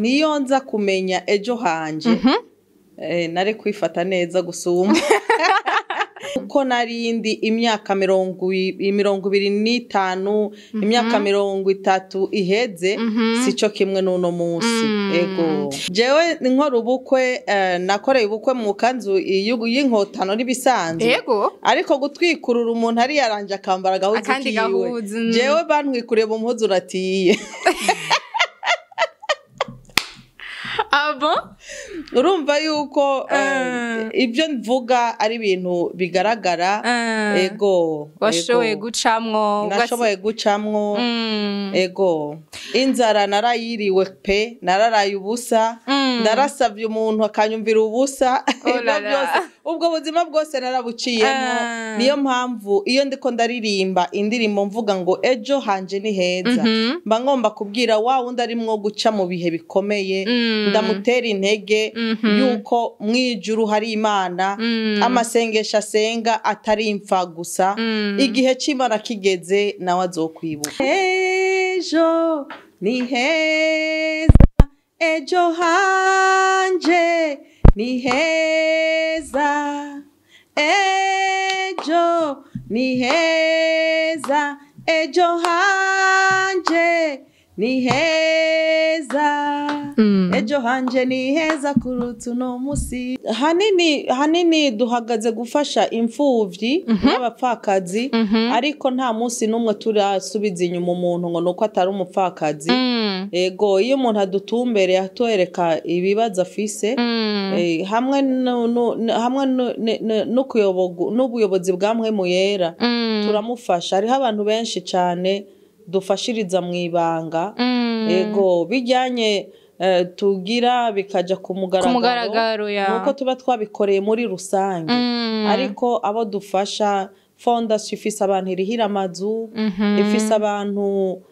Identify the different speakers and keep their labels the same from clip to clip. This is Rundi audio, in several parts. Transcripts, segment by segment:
Speaker 1: Niyo nza kumenya ejo hanje, nari kwifata neza gusumba uko narindi imyaka 25, imyaka 30 iheze, sico kimwe n'uno musi. Ego, jewe nkora ubukwe, nakoreye ubukwe mu kanzu y'inkotano n'ibisanzwe. Ariko gutwikurura umuntu ari yaranje akambara agahuzu
Speaker 2: Akandi
Speaker 1: kiwe.
Speaker 2: gahuzu.
Speaker 1: Jewe bantwikuriye mu mpuzu uratiye.
Speaker 2: Ah bon?
Speaker 1: Urumva yuko ibyo mvuga ari ibintu bigaragara. Ego.
Speaker 2: Washoboye
Speaker 1: Ego.
Speaker 2: gucamwo.
Speaker 1: Nashoboye gucamwo. Ego, inzara narayiriwe pe, nararaye ubusa, narasavye umuntu akanyumvira ubusa.
Speaker 2: Oh
Speaker 1: Ibyo
Speaker 2: la la.
Speaker 1: byose, ubwo buzima bwose narabuciyemo. Niyo mpamvu iyo ndiko ndaririmba indirimbo mvuga ngo ejo hanje ni heza, mba ngomba kubwira wa wundi arimwo guca mu bihe bikomeye, ndamutera intege yuko mwijuru hari Imana, amasengesho asenga atari imfa gusa, igihe c'Imana kigeze nawe azokwibuka. Ejo ni heza, ejo hanje ni heza, ejo ni heza, ejo hanje ni heza, ejo hanje ni heza kuruta uno musi. Hanini hanini duhagaze gufasha imfuvyi n'abapfakazi, ariko nta munsi n'umwe turasubiza inyuma umuntu ngo nuko atari umupfakazi. Ego, iyo umuntu adutumbereye atwereka ibibazo afise, hamwe hamwe n'ubuyobozi bwa Mpwemu Yera, turamufasha. Hariho abantu benshi cane dufashiriza mu ibanga. Ego, bijyanye tugira bikaja ku
Speaker 2: Ku
Speaker 1: mugaragaro,
Speaker 2: mugaragaro ya.
Speaker 1: Nuko tuba twabikoreye muri rusange. Ariko abo dufasha, fondation ifise abantu irihira amazu, ifise abantu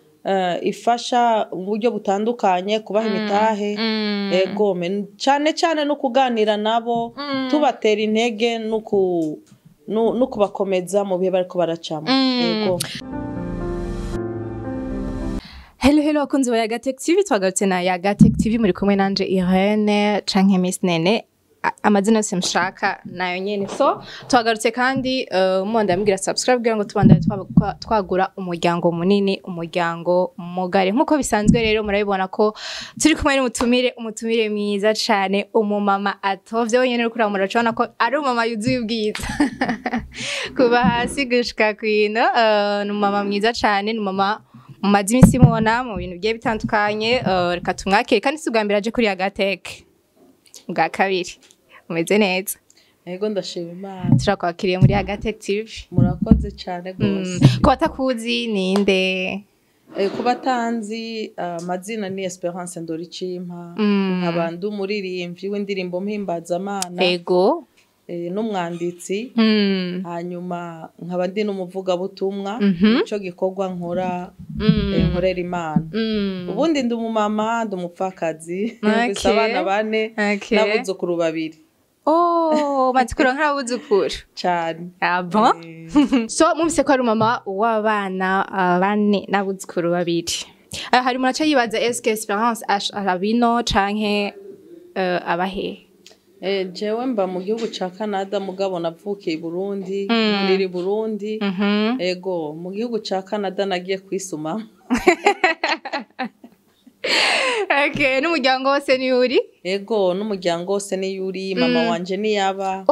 Speaker 1: ifasha mu buryo butandukanye, kubaha imitahe. Ego, cane cane no kuganira nabo, tubatera intege no kubakomeza mu bihe bariko baracamo. Ego.
Speaker 2: Hello hello abakunzi ba Yagatech TV, twagarutse na Yagatech TV, muri kumwe nanje Irene canke Miss Nene, amazina yose mushaka nayo nyene. So twagarutse kandi, mubandanya mugira subscribe kugira ngo tubandanye twagura umuryango munini, umuryango mugari nkuko bisanzwe. Rero murabibona ko turi kumwe n'umutumire, umutumire mwiza cane, umumama atovye wenyene uriko uramurabona ko ari umumama yuzuye ubwiza kuva hasi gushika kwino. Ni umumama mwiza cane, ni umumama mumaze imisi mubona mu bintu bigiye bitandukanye. Reka tumwakire, kandi si ubwa mbere aje kuri Yagatech, bwa kabiri. Umeze neza?
Speaker 1: Ego, ndashima Imana.
Speaker 2: Turakwakiriye muri Yagatech TV.
Speaker 1: Murakoze cane gose.
Speaker 2: Ku batakuzi, ninde?
Speaker 1: Ku batanzi, amazina ni Esperance Ndoricimpa, nkaba ndi umuririmbyi w'indirimbo mpimbazamana n'umwanditsi, hanyuma nkaba ndi n'umuvugabutumwa. Nico gikorwa nkora, nkorera Imana. Ubundi ndi umumama, ndi umupfakazi, mfise abana bane n'abuzukuru babiri.
Speaker 2: Oh, maze nk'abuzukuru.
Speaker 1: Cane.
Speaker 2: Ah bon? So mumvise ko ari umama w'abana bane n'abuzukuru babiri. Hari umuntu aca yibaza: est-ce que Esperance arabino canke abahe?
Speaker 1: Jewe mba mu gihugu ca Canada, mugabo navukiye i Burundi, nkurira i Burundi. Ego, mu gihugu ca Canada nagiye kwisuma.
Speaker 2: Okay, n'umuryango wose ni uri?
Speaker 1: Ego, n'umuryango wose niyo uri, mama wanje niyaba,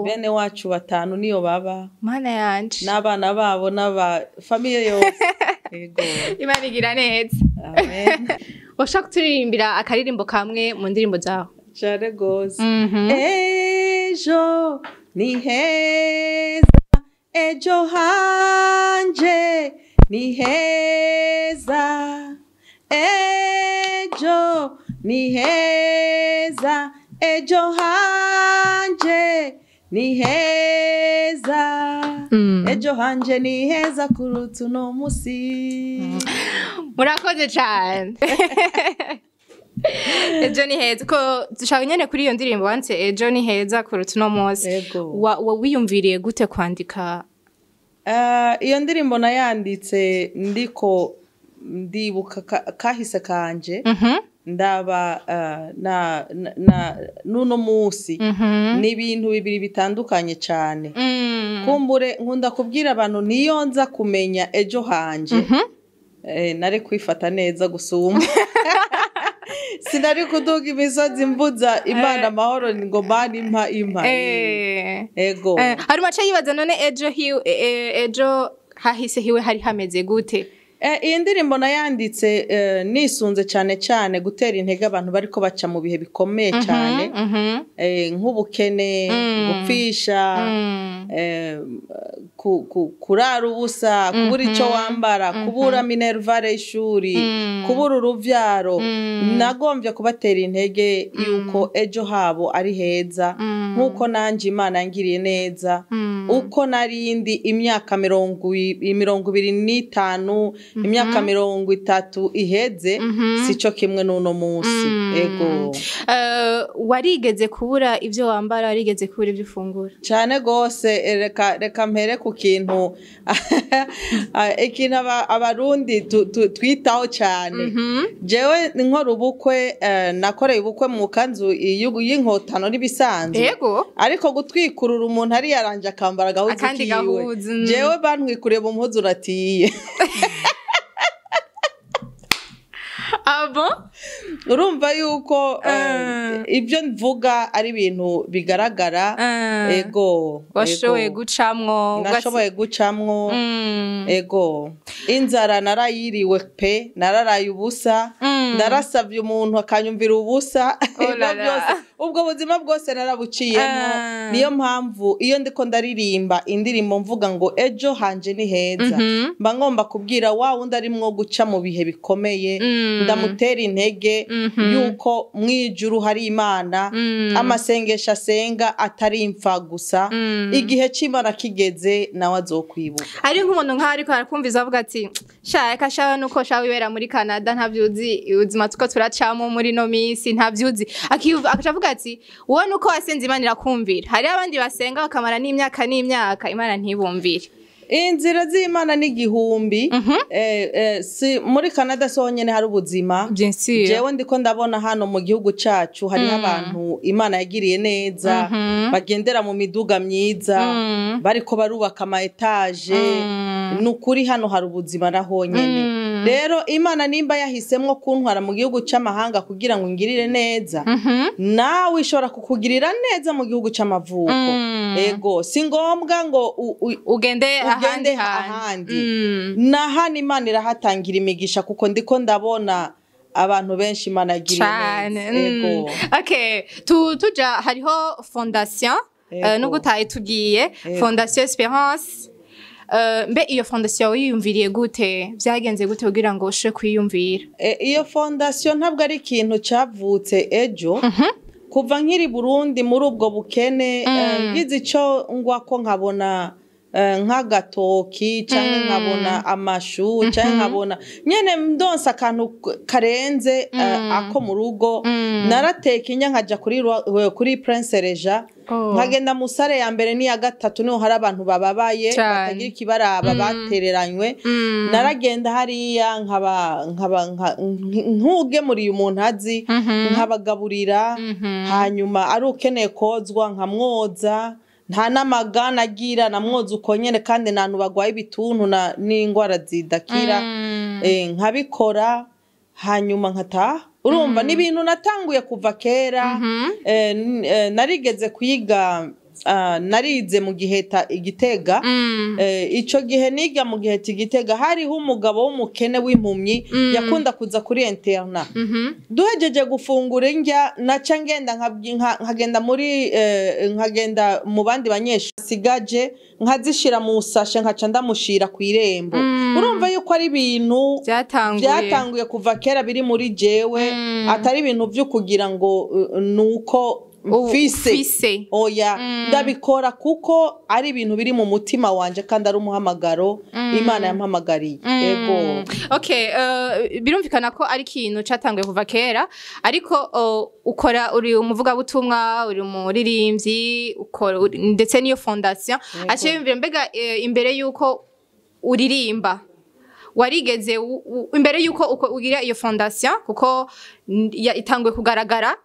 Speaker 1: bene wacu batanu niyo baba,
Speaker 2: Mana yanje.
Speaker 1: n'abana babo n'aba famille yose. Ego.
Speaker 2: Imana igira neza.
Speaker 1: Amen.
Speaker 2: Washaka kuturirimbira akaririmbo kamwe mu ndirimbo zawe?
Speaker 1: Cane gose. Ejo ni heza, ejo hanje ni heza, ejo ni heza, ejo hanje ni heza, ejo hanje ni heza kuruta uno musi.
Speaker 2: Murakoze cyane. Ejo ni heza, ko dushaka nyene kuri iyo ndirimbo wanditse "Ejo ni heza kuruta uno munsi".
Speaker 1: Ego.
Speaker 2: Wa wiyumviriye gute kwandika?
Speaker 1: Iyo ndirimbo nayanditse ndiko ndibuka kahise kanje. Ndaba na, na, na n'uno musi ni ibintu bibiri bitandukanye cyane. Kumbure nkunda kubwira abantu, niyo nza kumenya ejo hanje, nari kwifata neza gusumba, sinari kuduga imisozi mbuza Imana amahoro ngo Mana impa impa. Ego.
Speaker 2: Hari mace yibaza none ejo hiwe, ejo hahise hiwe hari hameze gute?
Speaker 1: Iyi ndirimbo nayanditse nisunze cyane cyane gutera intege abantu bariko baca mu bihe bikomeye cyane, nk'ubukene, gupfisha, kurara ubusa, kubura icyo wambara, kubura minerval y'ishuri, kubura uruvyaro. Nagombye kubatera intege yuko ejo habo ari heza, nk'uko nanje Imana yangiriye neza. Uko narindi imyaka 25, imyaka 30 iheze, sico kimwe n'uno munsi. Ego.
Speaker 2: Warigeze kubura ibyo wambara? Warigeze kubura ibyo ufungura?
Speaker 1: Cyane gose. Reka mpere ku kintu, ikintu Abarundi twitaho cyane. Jewe nkora ubukwe, nakoreye ubukwe mu kanzu y'inkotano n'ibisanzwe, ariko gutwikurura umuntu ari yaranje akambara agahuzu
Speaker 2: Akandi
Speaker 1: kiwe.
Speaker 2: gahuzu.
Speaker 1: Jewe bantwikuriye mu mpuzu uratiye.
Speaker 2: Ah bon?
Speaker 1: Urumva yuko ibyo mvuga ari ibintu bigaragara. Ego.
Speaker 2: Washoboye
Speaker 1: Ego.
Speaker 2: gucamwo
Speaker 1: Nashoboye gucamwo. Ego, inzara narayiriwe pe, nararaye ubusa, narasavye umuntu akanyumvira ubusa.
Speaker 2: Oh
Speaker 1: Ibyo
Speaker 2: la la.
Speaker 1: byose, ubwo buzima bwose narabuciyemo. Niyo mpamvu iyo ndiko ndaririmba indirimbo mvuga ngo ejo hanje ni heza, mba ngomba kubwira wa wundi arimwo guca mu bihe bikomeye, ndamutera intege yuko mwijuru hari Imana, amasengesho asenga atari imfa gusa, igihe c'Imana kigeze nawe azokwibuka.
Speaker 2: Ari nk'umuntu nk'aho ariko arakumviza avuga ati sha reka sha, nuko sha wibera muri Canada ntavyuzi ubuzima tuko turacamo muri no minsi, ntavyuzi. Akaca avuga ati wowe nuko wasenze Imana irakumvira, hari abandi basenga bakamara n'imyaka n'imyaka Imana ntibumvire.
Speaker 1: Inzira z'Imana ni igihumbi. Si muri Canada so honyene hari ubuzima.
Speaker 2: Bien sûr.
Speaker 1: Jewe ndiko ndabona hano mu gihugu cacu hariho abantu Imana yagiriye neza, bagendera mu miduga myiza, bariko barubaka ama étages. Ni ukuri hano hari ubuzima na honyene. Rero Imana nimba yahisemwo kuntwara mu gihugu c'amahanga kugira ngo ingirire neza, nawe ishobora kukugirira neza mu gihugu c'amavuko. Ego, si ngombwa ngo
Speaker 2: ugende ahandi
Speaker 1: ugende
Speaker 2: hantu.
Speaker 1: Ahandi. Na hano Imana irahatangira imigisha, kuko ndiko ndabona abantu benshi Imana yagiriye
Speaker 2: Cane.
Speaker 1: neza. Ego.
Speaker 2: Okay, tuja hariho fondation, nubwo utaye tugiye Fondation Esperance. Mbe iyo fondation wiyumviriye gute? Vyagenze gute kugira ngo ushobore kwiyumvira?
Speaker 1: Iyo fondation ntabwo ari ikintu cavutse ejo. Kuva nkiri Burundi muri ubwo bukene, ngize ico ngwako nkabona nk'agatoki canke nkabona amashu canke nkabona nyene ndonse akantu karenze ako mu rugo, narateka inya nkaja kuri Prince Régent, nkagenda mu salle ya mbere n'iya gatatu, niho hari abantu bababaye, batagira ikibaraba, batereranywe. Naragenda hariya nkaba nkugemuriye umuntu azi, nkabagaburira, hanyuma ari ukeneye kozwa nkamwoza, nta n'amagana agira, namwoza uko nyene, kandi n'abantu bagwaye ibituntu n'ingwara zidakira. Nkabikora hanyuma nkataha. Urumva ni ibintu natanguye kuva kera. Narigeze kwiga, narize mu Giheta Igitega. Ico gihe niga mu Giheta Igitega, hariho umugabo w'umukene w'impumyi yakunda kuza kuri internat. Duhejeje gufungura indya, naca ngenda nkagenda muri nkagenda mu bandi banyeshuri sigaje, nkazishira mu sashe, nkaca ndamushira ku irembo. Urumva yuko ari ibintu
Speaker 2: Byatanguye
Speaker 1: byatanguye kuva kera, biri muri jewe, atari ibintu vyo kugira ngo nuko mfise.
Speaker 2: Ufise.
Speaker 1: Oya, ndabikora kuko ari ibintu biri mu mutima wanje kandi ari umuhamagaro Imana yampamagariye. Ego.
Speaker 2: Okay, birumvikana ko ari ikintu catanguye kuva kera, ariko ukora, uri umuvugabutumwa, uri umuririmbyi, ukora ndetse n'iyo fondation. Aciye yumvira mbega imbere yuko uririmba Warigeze imbere yuko uko ugira iyo fondation, kuko itanguye kugaragara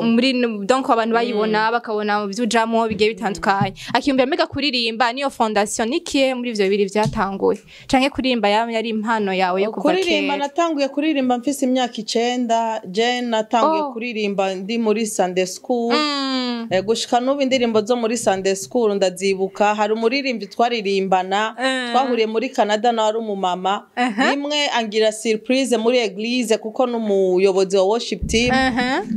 Speaker 2: muri, donc abantu bayibona, bakabona mu ujamo bigiye bitandukanye, akiyumvira mbega kuririmba niyo fondation, nikiye muri ivyo bibiri vyatanguye, canke kuririmba yari impano yawe yo kuva
Speaker 1: Kuririmba,
Speaker 2: kera?
Speaker 1: Natanguye kuririmba mfise imyaka 9. Je natanguye kuririmba ndi muri Sunday school. Gushika n'ubu indirimbo zo muri Sunday school ndazibuka. Hari umuririmbyi twaririmbana, twahuriye muri Canada, nawe ari umumama. Rimwe angira surprise muri église, kuko n'umuyobozi wa worship team,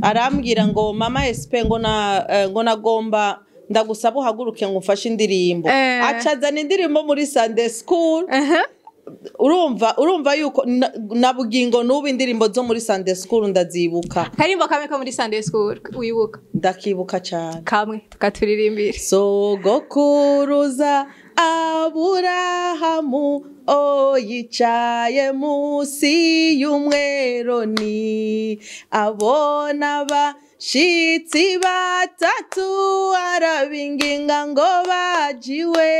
Speaker 1: arambwira ngo: "Mama SP," ngo na ngo: "Nagomba ndagusaba uhaguruke ngo umfashe indirimbo." Aca azana indirimbo muri Sunday school. Urumva yuko na bugingo n'ubu indirimbo zo muri Sunday school ndazibuka.
Speaker 2: Karimbo kamwe ko muri Sunday school wibuka?
Speaker 1: Ndakibuka cyane.
Speaker 2: Kamwe tukaturirimbira.
Speaker 1: Sogokuruza Aburahamu o yicaye munsi y'umweroni, abona abashitsi batatu, arabinginga ngo bajiwe.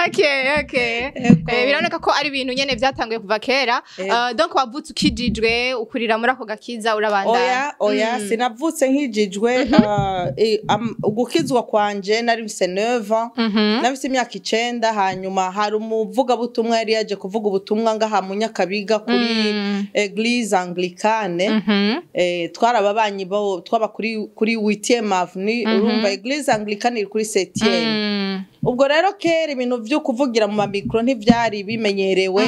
Speaker 2: Okay.
Speaker 1: Ego.
Speaker 2: Biraboneka ko ari ibintu nyene vyatanguye kuva kera.
Speaker 1: Ego.
Speaker 2: Donc wavutse ukijijwe, ukurira muri ako gakiza, urabandanya?
Speaker 1: Oya, sinavutse nkijijwe. Gukizwa kwanje nari mfise 9 ans, nafise imyaka 9. Hanyuma hari umuvugabutumwa yari yaje kuvuga ubutumwa ngaha mu Nyakabiga kuri Église Anglicane. Twari ababanyi bo, twaba kuri 8e avenue. Urumva Église Anglicane iri kuri 7e. Ubwo rero kera ibintu vyo kuvugira mu mamikro ntivyari bimenyerewe.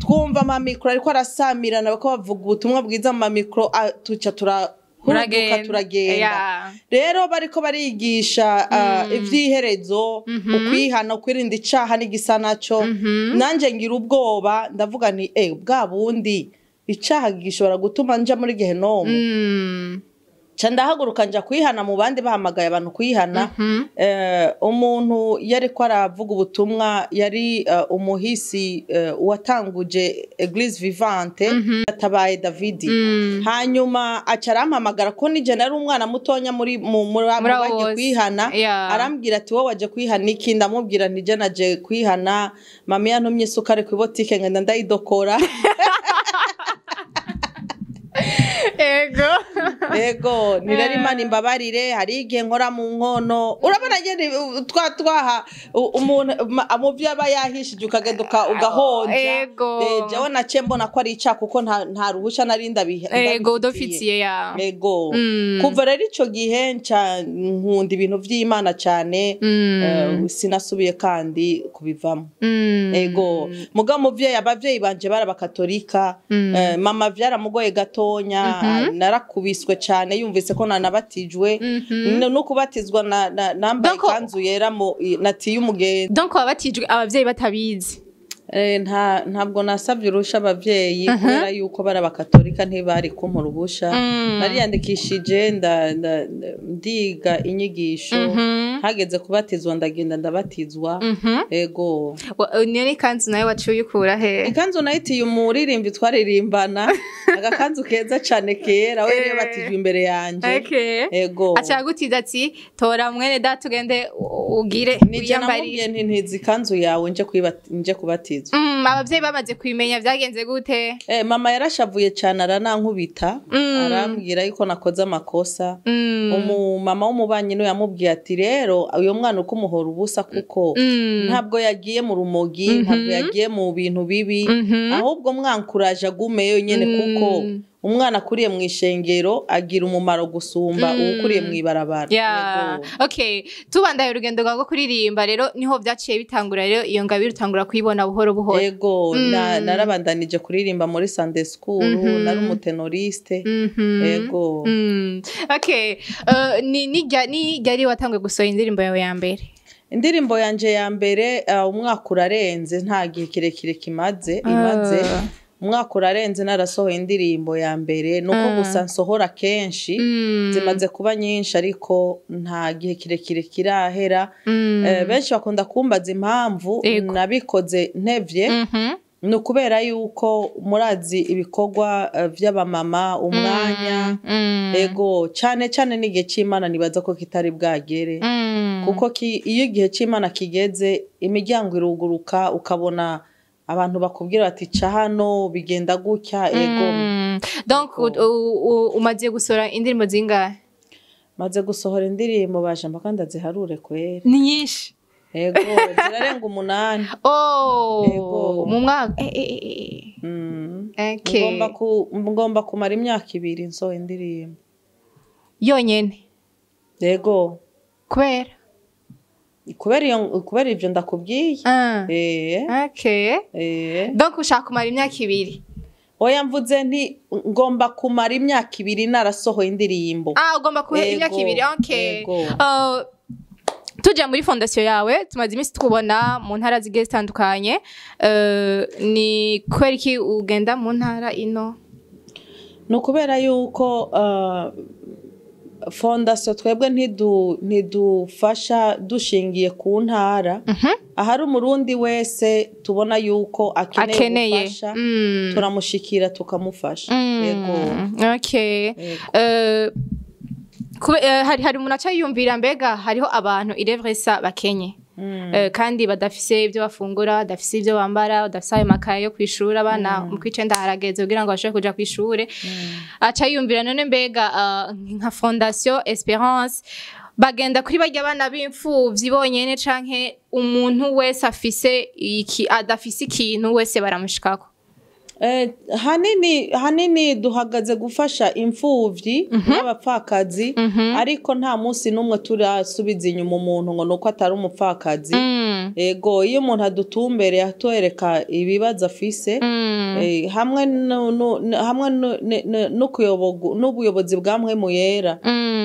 Speaker 1: Twumva amamikro ariko arasamirana, bako bavuga ubutumwa bwiza mu mamikro, tuca turahuruduka,
Speaker 2: Muragenda.
Speaker 1: turagenda. Rero bariko barigisha ivy'iherezo, ukwihana, ukwirinda icaha n'igisa naco. Nanje ngira ubwoba, ndavuga nti: "Eh, bwa bundi icaha gishobora gutuma nja muri gehenomu." Ca ndahaguruka nja kwihana mu bandi, bahamagaye abantu kwihana. Umuntu yariko aravuga ubutumwa yari umuhisi watanguje Église Vivante, Yatabaye Davidi. Hanyuma aca arampamagara, ko nije nari umwana mutonya muri
Speaker 2: Muri abo
Speaker 1: bagiye
Speaker 2: bose.
Speaker 1: kwihana. Arambwira ati: "Wowe waje kwihana iki?" Ndamubwira nti: "Je naje kwihana, mama yantumye isukari ku botike, ngenda ndayidokora." Ego, ni rero Imana imbabarire, hari igihe nkora mu nkono, urabona nyene twaha umuntu mu vyo aba yahishije, ukagenda ugahonja. Jewe naciye mbona ko ari icaha, kuko nta ruhusha nari
Speaker 2: Ego,
Speaker 1: ndabifitiye.
Speaker 2: Udofitiye ya.
Speaker 1: Ego. Kuva rero ico gihe nca nkunda ibintu vy'Imana cane. Sinasubiye kandi kubivamo. Ego, muga muvyeyi, abavyeyi banje bari abakatolika. Mama vyaramugoye gatonya, narakubiswe cane yumvise ko nanabatijwe. No kubatizwa nambaye ikanzu yera mu natiye umugenzi.
Speaker 2: Donc wabatijwe abavyeyi batabizi?
Speaker 1: Ntabwo nasabye uruhusha abavyeyi, kubera yuko bari abakatolika, ntibari kumpa uruhusha. Nariyandikishije, ndiga inyigisho, hageze kubatizwa ndagenda ndabatizwa. Ego.
Speaker 2: Niyo n'ikanzu nawe waciye uyikura he?
Speaker 1: Ikanzu nayitiye umuririmbyi twaririmbana, agakanzu keza cane kera, we yari yabatijwe imbere yanje. Ego.
Speaker 2: Aca agutiza ati: "Tora mwene data ugende ugire
Speaker 1: Nije
Speaker 2: wiyambarire."
Speaker 1: namubwiye nti: "Ntizi ikanzu yawe nje kubatizwa."
Speaker 2: Abavyeyi bamaze kubimenya vyagenze gute?
Speaker 1: Mama yarashavuye cane, aranankubita, arambwira yuko nakoze amakosa. Umumama w'umubanyi niwe yamubwiye ati: "Rero uyo mwana uko umuhora ubusa, kuko ntabwo yagiye mu rumogi, ntabwo yagiye mu bintu bibi, ahubwo mwankuraje agumeyo nyene, kuko umwana akuriye mu ishengero agira umumaro gusumba uwukuriye mu ibarabara."
Speaker 2: Yeah.
Speaker 1: Yego.
Speaker 2: Okay, tubandaye urugendo rwawe rwo kuririmba rero, niho vyaciye bitangura rero, iyo ngabire utangura kuyibona buhoro buhoro?
Speaker 1: Ego, narabandanije kuririmba muri Sunday school, nari umutenoriste. Ego.
Speaker 2: Okay. Ni ryari watanguye gusohora indirimbo yawe ya mbere?
Speaker 1: Indirimbo yanje ya mbere, umwaka urarenze, nta gihe kirekire kimaze imaze. Umwaka urarenze narasohoye indirimbo ya mbere, nuko gusa nsohora kenshi, zimaze kuba nyinshi, ariko nta gihe kirekire kirahera. Benshi bakunda kumbaza impamvu nabikoze ntevye. Ni ukubera yuko murazi ibikorwa vy'abamama, umwanya. Ego, cane cane n'igihe c'Imana nibaza ko kitari bwagere, kuko iyo igihe c'Imana kigeze imiryango iruguruka, ukabona. Abantu bakubwira bati ca hano, bigenda gutya, ego.
Speaker 2: Donc umaze gusohora indirimbo zingahe?
Speaker 1: Maze gusohora indirimbo, baje mpaka ndaziharure kwera.
Speaker 2: Ni nyinshi.
Speaker 1: Ego, zirarenga 8.
Speaker 2: Oh.
Speaker 1: Ego.
Speaker 2: Mu mwaka. Okay.
Speaker 1: Ngomba kumara imyaka 2 nsohoye indirimbo.
Speaker 2: Yonyene?
Speaker 1: Ego.
Speaker 2: Kubera?
Speaker 1: Kubera ivyo ndakubwiye.
Speaker 2: Okay. Donc ushaka kumara imyaka 2?
Speaker 1: Oya, mvuze nti ngomba kumara imyaka 2 narasohoye indirimbo.
Speaker 2: Ah, ugomba kuhe
Speaker 1: Ego,
Speaker 2: imyaka 2. Okay.
Speaker 1: Ego.
Speaker 2: Tuja muri fondation yawe, tumaze iminsi tukubona mu ntara zigiye zitandukanye. Ni kubera iki ugenda mu ntara ino?
Speaker 1: Ni ukubera yuko fondation twebwe ntidufasha dushingiye ku ntara. Ahari Umurundi wese tubona yuko akeneye
Speaker 2: Akeneye.
Speaker 1: ubufasha, turamushikira tukamufasha. Ego.
Speaker 2: Okay.
Speaker 1: Ego.
Speaker 2: Hari umuntu aca yiyumvira, mbega hariho abantu irevresa bakenye, kandi badafise ibyo bafungura, badafise ibyo bambara, badafise ayo makaye yo kwishura, abana mu kwicenda harageze kugira ngo bashobore kuja kw'ishure. Aca yiyumvira, none mbega nka Fondation Esperance bagenda kuri barya bana b'imfuvyi bonyene, canke umuntu wese afise iki, adafise ikintu wese baramushikako?
Speaker 1: Hanini duhagaze gufasha imfuvyi n'abapfakazi, ariko nta munsi n'umwe turasubiza inyuma umuntu ngo nuko atari umupfakazi. Ego, iyo umuntu adutumbereye atwereka ibibazo afise, hamwe n'ubuyobozi bwa Mpwemu Yera,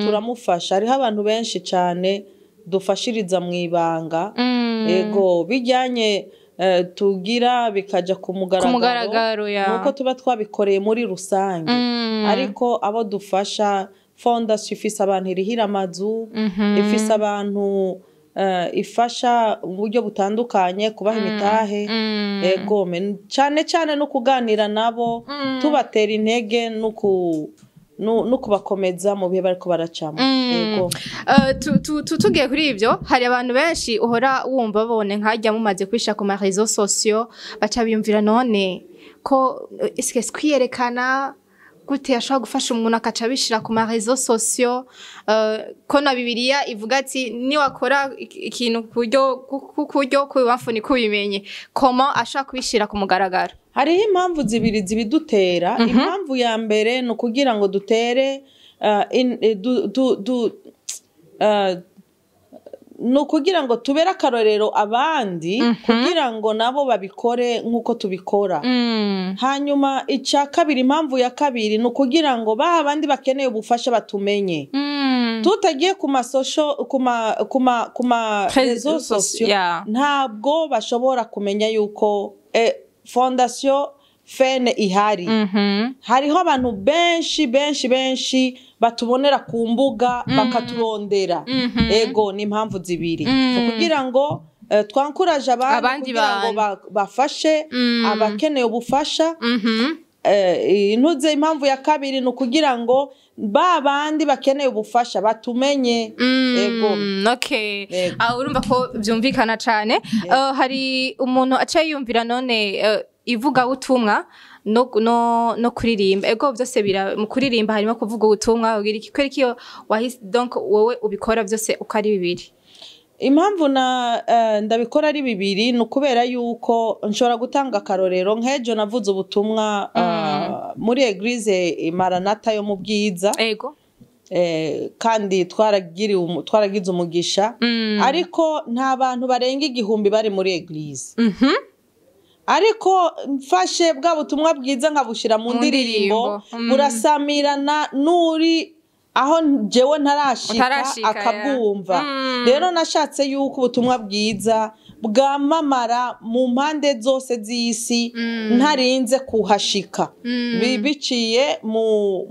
Speaker 1: turamufasha. Hariho abantu benshi cane dufashiriza mu ibanga. Ego, bijyanye tugira bikaja ku
Speaker 2: Ku mugaragaro, ya.
Speaker 1: Nuko tuba twabikoreye muri rusange. Ariko abo dufasha, fondation ifise abantu irihira amazu, ifise abantu ifasha mu buryo butandukanye, kubaha imitahe. Ego, cane cane no kuganira nabo, tubatera intege no kubakomeza mu bihe bariko baracamo. Ego.
Speaker 2: Tugiye kuri ivyo, hari abantu benshi uhora wumva babone nkajya mumaze kwisha ku ma réseaux sociaux, baca biyumvira, none ko eske kwiyerekana gute ashobora gufasha umuntu akaca abishira ku ma réseaux sociaux, ko na Bibiliya ivuga ati niwakora ikintu ku buryo kubibamfu nikubimenye, comment ashobora kubishira ku mugaragaro?
Speaker 1: Hariho impamvu zibiri zibidutera. Impamvu ya mbere ni ukugira ngo dutere ni ukugira ngo tubere akarorero abandi, kugira ngo nabo babikore nk'uko tubikora. Hanyuma icya kabiri, impamvu ya kabiri, ni ukugira ngo ba bandi bakeneye ubufasha batumenye. Tutagiye ku masosho, ku ma réseaux sociaux, ntabwo bashobora kumenya yuko fondation Fene ihari. Hariho abantu benshi benshi benshi batubonera ku mbuga bakaturondera. Ego, ni impamvu zibiri. Kugira ngo twankuraje abandi,
Speaker 2: Abandi
Speaker 1: kugira ngo
Speaker 2: bantu.
Speaker 1: bafashe abakeneye ubufasha. Intuze impamvu ya kabiri ni ukugira ngo ba bandi bakeneye ubufasha batumenye. Ego.
Speaker 2: Okay.
Speaker 1: Ego.
Speaker 2: Ah, urumva ko byumvikana cane. Hari umuntu aca yiyumvira, none ivugabutumwa no kuririmba, ego byose bira mu kuririmba harimo kuvuga ubutumwa, ugira iki, kubera iki iyo wahise, donc wowe ubikora byose uko ari bibiri?
Speaker 1: Impamvu na ndabikora ari bibiri ni ukubera yuko nshobora gutanga akarorero. Nk'ejo navuze ubutumwa muri église Maranata yo mu Bwiza. Kandi twaragize umugisha, ariko nta bantu barenga 1000 bari muri église. Ariko mfashe bwa butumwa bwiza nkabushira mu
Speaker 2: Mu
Speaker 1: ndirimbo,
Speaker 2: ndirimbo.
Speaker 1: Burasamirana n'uri aho jewe ntarashika,
Speaker 2: Utarashika, ya.
Speaker 1: akabwumva. Rero nashatse yuko ubutumwa bwiza bwamamara mu mpande zose z'isi ntarinze kuhashika, biciye mu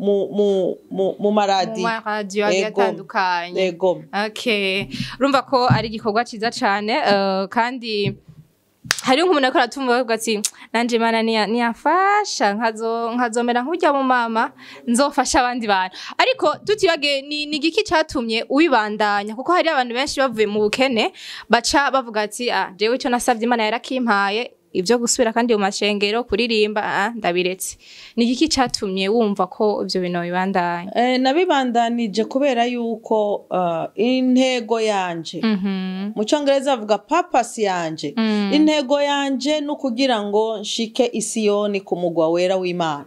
Speaker 2: Mu
Speaker 1: maradiyo.
Speaker 2: Maradiyo agiye
Speaker 1: Ego.
Speaker 2: atandukanye.
Speaker 1: Ego.
Speaker 2: Okay, urumva ko ari igikorwa ciza cane, kandi hari nk'umuntu ariko aratumva avuga ati nanje Imana niyafasha nkazomera nk'urya mu mama, nzofasha abandi bantu. Ariko tutibagiye, ni igiki catumye ubibandanya? Kuko hari abantu benshi bavuye mu bukene baca bavuga ati ah, jewe ico nasavye Imana yarakimpaye. Ibyo gusubira kandi mu mashengero kuririmba, ndabiretse. Ni igiki catumye wumva ko ibyo bintu bibandanya?
Speaker 1: Nabibandanije kubera yuko intego yanje, mu cyongereza bavuga purpose yanje, intego yanje ni ukugira ngo nshike Isiyoni, ku mugwa wera w'Imana.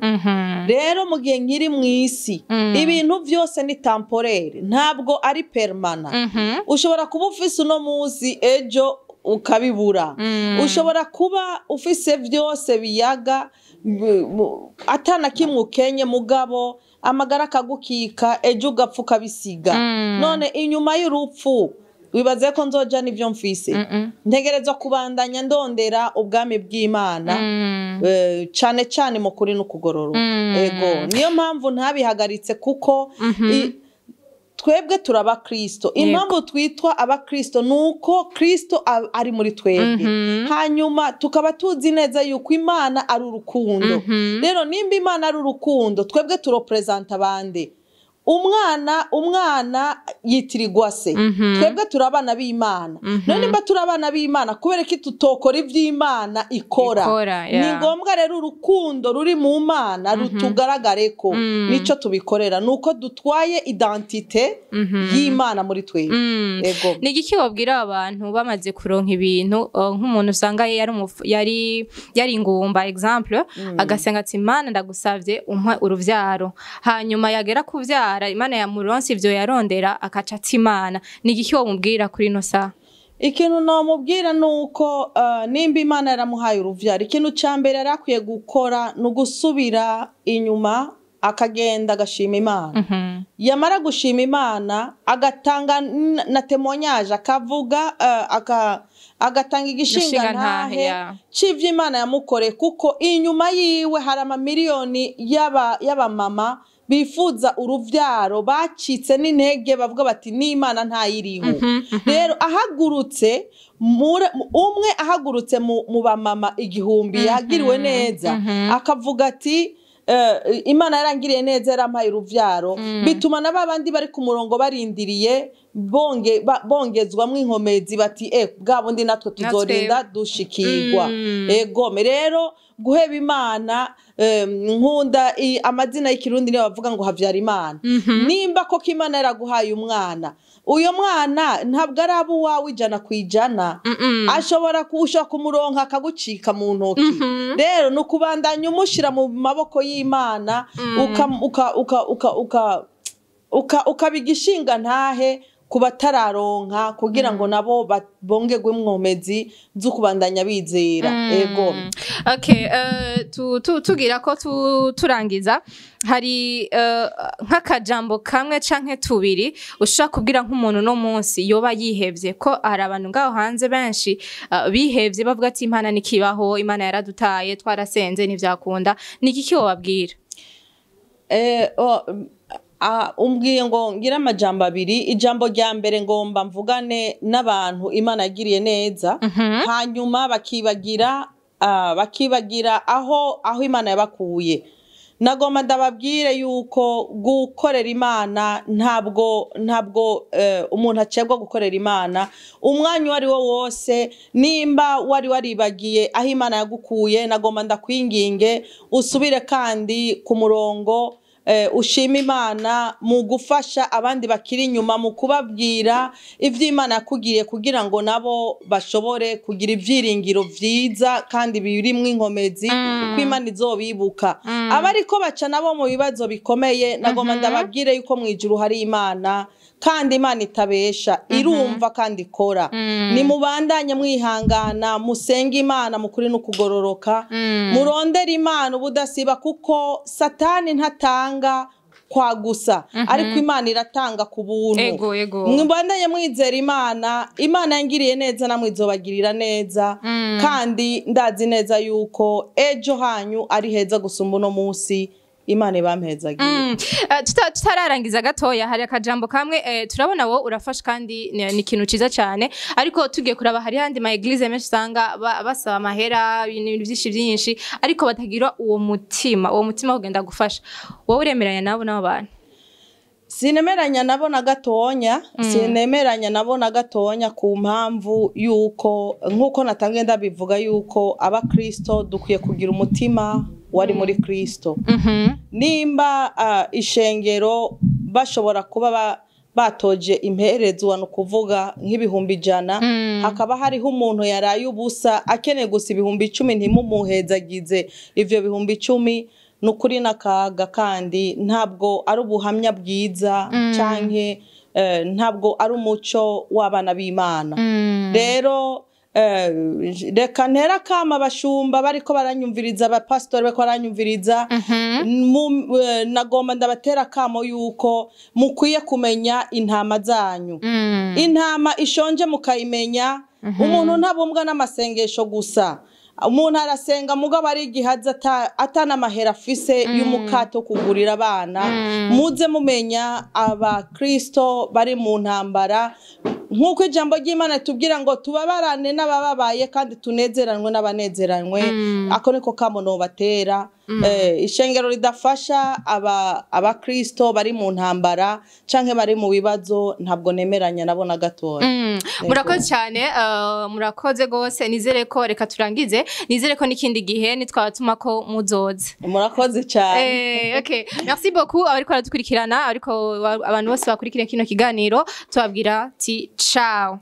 Speaker 1: Rero mu gihe nkiri mu isi, ibintu byose ni temporaire, ntabwo ari permanent. Ushobora kuba ufise uno munsi, ejo ukabibura. Ushobora kuba ufise byose biyaga atana kimwe ukenye, mugabo amagara akagukika, ejo ugapfa ukabisiga. None inyuma y'urupfu wibaze ko nzoja n'ivyo mfise? Ntegerezwa kubandanya ndondera ubwami bw'Imana, cane cane mu kuri n'ukugororoka. Ego, niyo mpamvu ntabihagaritse, kuko twebwe turi abakristo. Impamvu twitwa abakristo ni uko Kristo ari muri twebwe, hanyuma tukaba tuzi neza yuko Imana ari urukundo. Rero nimba Imana ari urukundo, twebwe turoperezanta abandi. Umwana yitirirwa se. Twebwe turi abana b'Imana. None nimba turi abana b'Imana, kubera ko tutokora iby'Imana ikora?
Speaker 2: Ikora,
Speaker 1: Ni ngombwa rero urukundo ruri mu Mana rutugaragareko. Nico tubikorera, ni uko dutwaye identité y'Imana muri twebwe. Ego.
Speaker 2: Ni igiki wabwira abantu bamaze kuronka ibintu, nk'umuntu usanga yari ingumba, exemple, agasenga ati: "Imana, ndagusavye umpe uruvyaro", hanyuma yagera kuvyara, Imana yamuronse ivyo yarondera, akaca ati Imana? Ni igiki womubwira kuri ino saha?
Speaker 1: Ikintu namubwira ni uko nimba Imana yaramuhaye uruvyaro, ikintu ca mbere yari akwiye gukora ni ugusubira inyuma, akagenda agashima Imana. Yamara gushima Imana, agatanga na témoignage, akavuga, agatanga igishingantahe c'ivyo Imana yamukoreye, kuko inyuma yiwe hari amamiliyoni y'abamama bifuza uruvyaro, bacitse n'intege, bavuga bati: "N'Imana ntayiriho." Rero ahagurutse umwe, ahagurutse mu bamama 1000 yagiriwe neza, akavuga ati: "Imana yarangiriye neza, yarampaye uruvyaro", bituma na babandi bari ku murongo barindiriye bongezwamwo inkomezi, bati: "Bwa bundi natwe tuzorinda dushikirwa." Egome, rero guheba Imana, nkunda amazina y'ikirundi, niyo bavuga ngo havyara Imana. Nimba koko Imana yaraguhaye umwana, uyo mwana ntabwo araba uwawe 100%. Ashobora ushobora kumuronka akagucika mu ntoki. Rero ni ukubandanya umushira mu maboko y'Imana, ukaba igishinga ntahe ku batararonka, kugira ngo nabo bongerwe inkomezi zo kubandanya bizera. Ego.
Speaker 2: Okay, tugira ko turangiza, hari nk'akajambo kamwe canke tubiri ushobora kubwira nk'umuntu no munsi yoba yihevye? Ko hari abantu ngaho hanze benshi bihevye, bavuga ati: "Imana nikibaho, Imana yaradutaye, twarasenze ntivyakunda." Ni igiki wobabwira?
Speaker 1: Umbwiye ngo ngire amajambo abiri. Ijambo rya mbere, ngomba mvugane n'abantu Imana yagiriye neza, hanyuma bakibagira aho Imana yabakuye. Nagomba ndababwire yuko gukorera Imana ntabwo umuntu acebwa gukorera Imana umwanya uwo ari wo wose. Nimba wari waribagiye aho Imana yagukuye, nagomba ndakwinginge usubire kandi ku murongo, ushima Imana mu gufasha abandi bakiri inyuma, mu kubabwira ivyo Imana yakugiriye, kugira ngo nabo bashobore kugira ivyiringiro vyiza kandi birimwo inkomezi ko Imana izobibuka. Abariko baca nabo mu bibazo bikomeye, nagomba ndababwire yuko mu ijuru hari Imana, kandi Imana itabesha, irumva kandi ikora. Nimubandanye mwihangana, musenge Imana mu kuri n'ukugororoka, murondere Imana ubudasiba, kuko Satani ntatanga kwa gusa, ariko Imana iratanga ku buntu.
Speaker 2: Ego, ego.
Speaker 1: Mwibandanye mwizera Imana. Imana yangiriye neza, namwe izobagirira neza, kandi ndazi neza yuko ejo hanyu ari heza gusumba uno munsi. Imana ibampezagiye.
Speaker 2: Tutararangiza gatoya, hari akajambo kamwe. Turabona wowe urafasha kandi ni ikintu ciza cyane, ariko tugiye kuraba hari handi ma église menshi usanga basaba amahera, ibintu byinshi byinshi, ariko batagira uwo mutima wo kugenda gufasha. Wowe uremeranya nabo n'abo bantu?
Speaker 1: Sinemeranya nabo na gatonya, sinemeranya nabo na gatonya, ku mpamvu yuko, nk'uko natangiye ndabivuga, yuko abakristo dukwiye kugira umutima wari muri Kristo. Nimba ishengero bashobora kuba batoje imperezwa, ni ukuvuga nk'100,000, hakaba hariho umuntu yaraye ubusa akeneye gusa 10,000, ntimumuhezagize ivyo 10,000, ni ukuri n'akaga, kandi ntabwo ari ubuhamya bwiza, canke ntabwo ari umuco w'abana b'Imana. Rero reka ntera akama abashumba bariko baranyumviriza, abapasitori bariko baranyumviriza, nagomba ndabatera akamo yuko mukwiye kumenya intama zanyu. Intama ishonje mukayimenya. Umuntu ntabumbwa n'amasengesho gusa. Umuntu arasenga, mugabo ari igihe aza atanamahera afise y'umukato wo kugurira abana. Muze mumenya abakristo bari mu ntambara, nk'uko ijambo ry'Imana tubwira ngo tubabarane n'abababaye kandi tunezeranwe n'abanezeranwe. Ako niko kamo nobatera. Ishengero ridafasha abakristo bari mu ntambara canke bari mu bibazo, ntabwo nemeranya nabo na gatoya.
Speaker 2: Murakoze cyane, murakoze gose. Nizere ko, reka turangize, nizere ko n'ikindi gihe nitwabatuma ko muzoza.
Speaker 1: Murakoze cyane.
Speaker 2: Okay. Merci beaucoup abariko baradukurikirana, ariko abantu bose bakurikira kino kiganiro, tubabwira ti ciao.